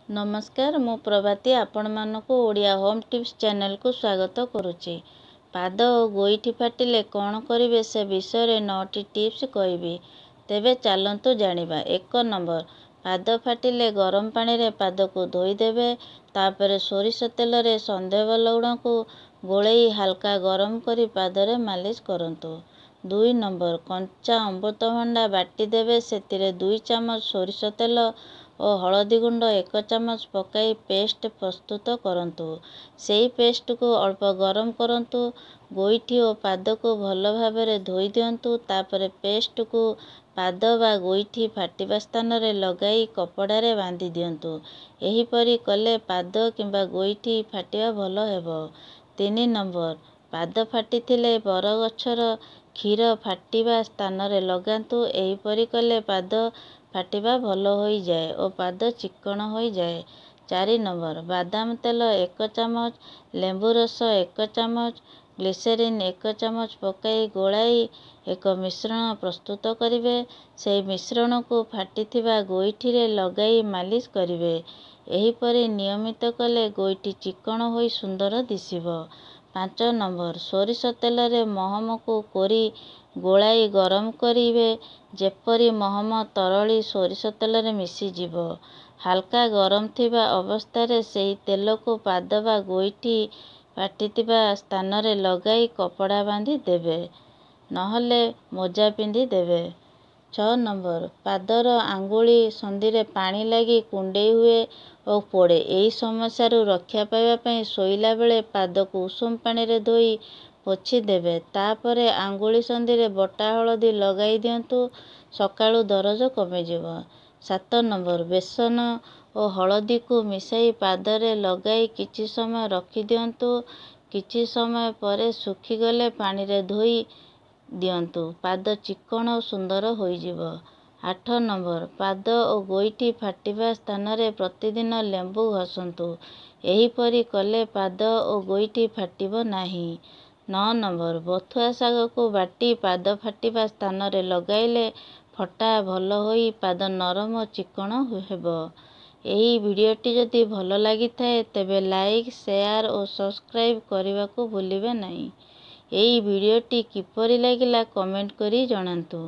ନମସ୍କାର, ମୁଁ ପ୍ରଭାତୀ ଆପଣମାନଙ୍କୁ ଓଡ଼ିଆ ହୋମ୍ ଟିପ୍ସ ଚ୍ୟାନେଲକୁ ସ୍ୱାଗତ କରୁଛି। ପାଦ ଓ ଗୋଇଠି ଫାଟିଲେ କ'ଣ କରିବେ ସେ ବିଷୟରେ 9ଟି ଟିପ୍ସ କହିବି। ତେବେ ଚାଲନ୍ତୁ ଜାଣିବା। 1 ନମ୍ବର, ପାଦ ଫାଟିଲେ ଗରମ ପାଣିରେ ପାଦକୁ ଧୋଇଦେବେ। ତାପରେ ସୋରିଷ ତେଲରେ ସୈନ୍ଧବ ଲୁଣକୁ ଗୋଳେଇ ହାଲକା ଗରମ କରି ପାଦରେ ମାଲିସ କରନ୍ତୁ। 2 ନମ୍ବର, କଞ୍ଚା ଅମୃତଭଣ୍ଡା ବାଟିଦେବେ। ସେଥିରେ 2 ଚାମଚ ସୋରିଷ ତେଲ ଓ ହଳଦୀ ଗୁଣ୍ଡ 1 ଚାମଚ ପକାଇ ପେଷ୍ଟ ପ୍ରସ୍ତୁତ କରନ୍ତୁ। ସେଇ ପେଷ୍ଟକୁ ଅଳ୍ପ ଗରମ କରନ୍ତୁ। ଗୋଇଠି ଓ ପାଦକୁ ଭଲ ଭାବରେ ଧୋଇ ଦିଅନ୍ତୁ। ତାପରେ ପେଷ୍ଟକୁ ପାଦ ବା ଗୋଇଠି ଫାଟିବା ସ୍ଥାନରେ ଲଗାଇ କପଡ଼ାରେ ବାନ୍ଧି ଦିଅନ୍ତୁ। ଏହିପରି କଲେ ପାଦ କିମ୍ବା ଗୋଇଠି ଫାଟିବା ଭଲ ହେବ। 3 ନମ୍ବର, ପାଦ ଫାଟିଥିଲେ ବରଗଛର କ୍ଷୀର ଫାଟିବା ସ୍ଥାନରେ ଲଗାନ୍ତୁ। ଏହିପରି କଲେ ପାଦ ଫାଟିବା ଭଲ ହୋଇଯାଏ ଓ ପାଦ ଚିକ୍କଣ ହୋଇଯାଏ। 4 ନମ୍ବର, ବାଦାମ ତେଲ 1 ଚାମଚ, ଲେମ୍ବୁ ରସ 1 ଚାମଚ, ଗ୍ଲିସେରିନ୍ 1 ଚାମଚ ପକାଇ ଗୋଳାଇ ଏକ ମିଶ୍ରଣ ପ୍ରସ୍ତୁତ କରିବେ। ସେହି ମିଶ୍ରଣକୁ ଫାଟିଥିବା ଗୋଇଠିରେ ଲଗାଇ ମାଲିସ କରିବେ। ଏହିପରି ନିୟମିତ କଲେ ଗୋଇଠି ଚିକ୍କଣ ହୋଇ ସୁନ୍ଦର ଦିଶିବ। 5 ନମ୍ବର, ସୋରିଷ ତେଲରେ ମହମକୁ କୋରି ଗୋଳାଇ ଗରମ କରିବେ, ଯେପରି ମହମ ତରଳି ସୋରିଷ ତେଲରେ ମିଶିଯିବ। ହାଲକା ଗରମ ଥିବା ଅବସ୍ଥାରେ ସେହି ତେଲକୁ ପାଦ ବା ଗୋଇଠି ଫାଟିଥିବା ସ୍ଥାନରେ ଲଗାଇ କପଡ଼ା ବାନ୍ଧି ଦେବେ, ନହେଲେ ମୋଜା ପିନ୍ଧି ଦେବେ। 6 ନମ୍ବର, ପାଦର ଆଙ୍ଗୁଳି ସନ୍ଧିରେ ପାଣି ଲାଗି କୁଣ୍ଡେଇ ହୁଏ ଓ ପୋଡ଼େ। ଏହି ସମସ୍ୟାରୁ ରକ୍ଷା ପାଇବା ପାଇଁ ଶୋଇଲା ବେଳେ ପାଦକୁ ଉଷୁମ ପାଣିରେ ଧୋଇ ପୋଛି ଦେବେ। ତାପରେ ଆଙ୍ଗୁଳି ସନ୍ଧିରେ ବଟା ହଳଦୀ ଲଗାଇ ଦିଅନ୍ତୁ। ସକାଳୁ ଦରଜ କମିଯିବ। 7 ନମ୍ବର, ବେସନ ଓ ହଳଦୀକୁ ମିଶାଇ ପାଦରେ ଲଗାଇ କିଛି ସମୟ ରଖିଦିଅନ୍ତୁ। କିଛି ସମୟ ପରେ ଶୁଖିଗଲେ ପାଣିରେ ଧୋଇ ଦିଅନ୍ତୁ। ପାଦ ଚିକ୍କଣ ଓ ସୁନ୍ଦର ହୋଇଯିବ। 8 ନମ୍ବର, ପାଦ ଓ ଗୋଇଠି ଫାଟିବା ସ୍ଥାନରେ ପ୍ରତିଦିନ ଲେମ୍ବୁ ଘଷନ୍ତୁ। ଏହିପରି କଲେ ପାଦ ଓ ଗୋଇଠି ଫାଟିବ ନାହିଁ। 9 ନମ୍ବର, ବଥୁଆ ଶାଗକୁ ବାଟି ପାଦ ଫାଟିବା ସ୍ଥାନରେ ଲଗାଇଲେ ଫଟା ଭଲ ହୋଇ ପାଦ ନରମ ଓ ଚିକ୍କଣ ହେବ। ଏହି ଭିଡ଼ିଓଟି ଯଦି ଭଲ ଲାଗିଥାଏ ତେବେ ଲାଇକ୍, ସେୟାର ଓ ସବସ୍କ୍ରାଇବ୍ କରିବାକୁ ଭୁଲିବେ ନାହିଁ। ଏହି ଭିଡ଼ିଓଟି କିପରି ଲାଗିଲା କମେଣ୍ଟ କରି ଜଣାନ୍ତୁ।